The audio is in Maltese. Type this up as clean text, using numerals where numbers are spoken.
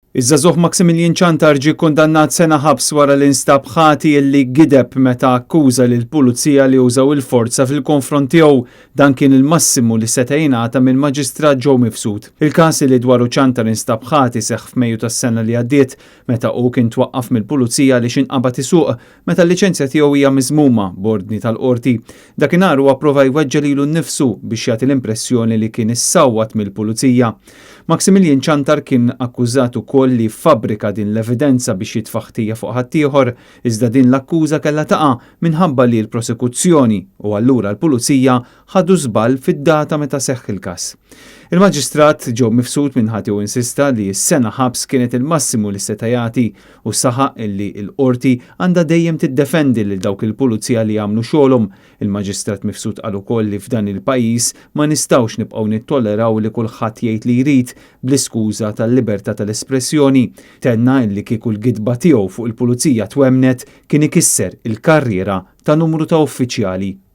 Iż-żagħżugħ Maximilian Ciantar ġie kkundannat sena ħabs wara li nstab ħati li gideb meta akkuża lill-pulizija li użaw il-forza fil-konfront tiegħu. Dan kien il-massimu li seta' jingħata mill-Maġistrat Joe Mifsud. Il-każ li dwaru Ciantar instab ħati seħħ f'Mejju tas-sena li għaddiet meta hu kien twaqqaf mill-pulizija għaliex inqabad isuq meta l-liċenzja tiegħu hija miżmuma b'ordni tal-qorti. Dakinhar huwa pprova jweġġa' lilu nnifsu biex jagħti l-impressjoni li kien issawwat mill-pulizija. Maximilian Ciantar kien akkużat ukoll li ffabbrika din l-evidenza biex jitfa' ħtija fuq ħaddieħor, iżda din l-akkuża kellha taqa' minħabba li l-prosekuzzjoni, u allura l-pulizija, ħadu żball fid-data meta seħħ il-każ. Il-Maġistrat Joe Mifsud minn ħati u insista li s-sena ħabs kienet il-massimu li seta' jagħti u saħaq illi l-qorti għandha dejjem tiddefendi lil dawk il-pulizija li jagħmlu xogħolhom. Il-Maġistrat Mifsud qal ukoll li f'dan il-pajjiż ma nistgħux nibqgħu nittolleraw li kulħadd jgħid li jrid bl-iskuża tal-libertà tal-espressjoni. Tenna illi kieku l-gidba tiegħu fuq il-pulizija twemmnet kien ikisser il-karriera ta' numru ta' uffiċjali.